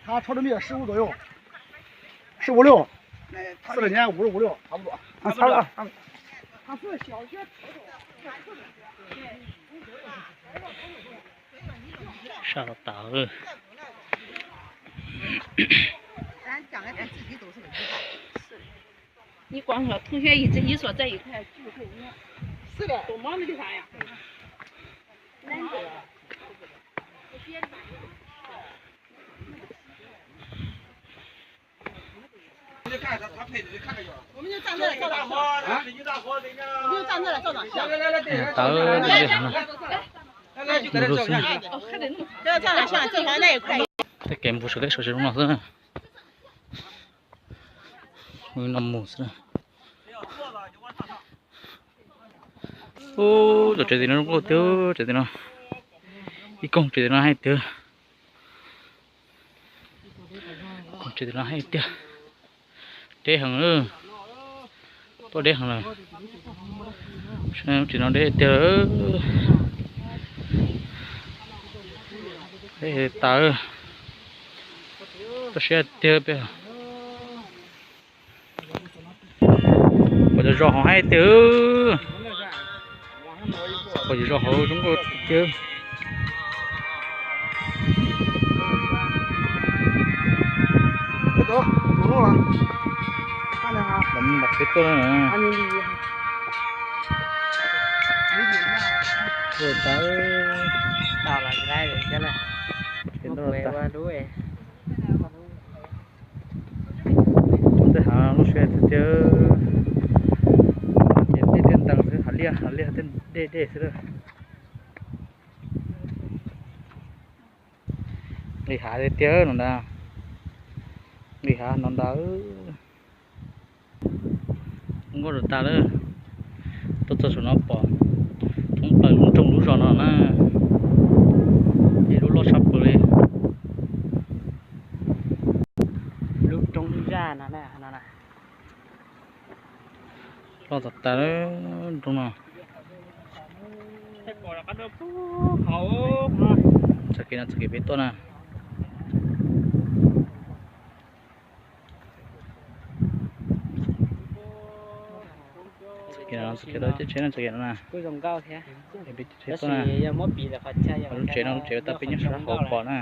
他超这面十五左右，十五六，四十年五十五六，差不多。啊，差不多。Sab los tas. 你光说同学一直一说这一块聚会，是的，多忙的啥呀？ 我们就站这儿照张相，我们就站这儿照张相。Tawv li no. Tej kev mus sawv daws sawv tsees no xwb. No mus xwb. Ub, cov tsev tim no zoo nkauj tiag, tsev tim no. Ib koog tsev tim no hais tiag. Koog tsev tim no hais tiag. Deb heev, tuaj deb heev lawm. Tsev no deb tiag. Deb tas, tuaj siab tiag peb. Pom cov zos hauv haib tiag. Pom cov zos hauv zoo nkauj tiag. Mam peb tuaj na. Tuaj tas. Tuaj tej hav lub siab tiag tiag. Ces dej tiaj ntees xwb, hav liaj hav liaj tej dej dej xwb lawm. Nqis hav tiag tiag no ntag. Nqis hav no ntag. Nkauj tas tas lawm. Tuaj txog saum no pom thoob plaws lub nroog lub zos no na. Ib lub loj tshaj plaws li. Lub roob zaj no na. Loj tas tas nroog no. Txoj kev no txoj kev peb tuaj na. Txoj kev no txoj kev tau tsheb no txoj kev no na. Peb tsheb tuaj na. Lub tsev no lub tsev tau peb nyob sab hauv pom na.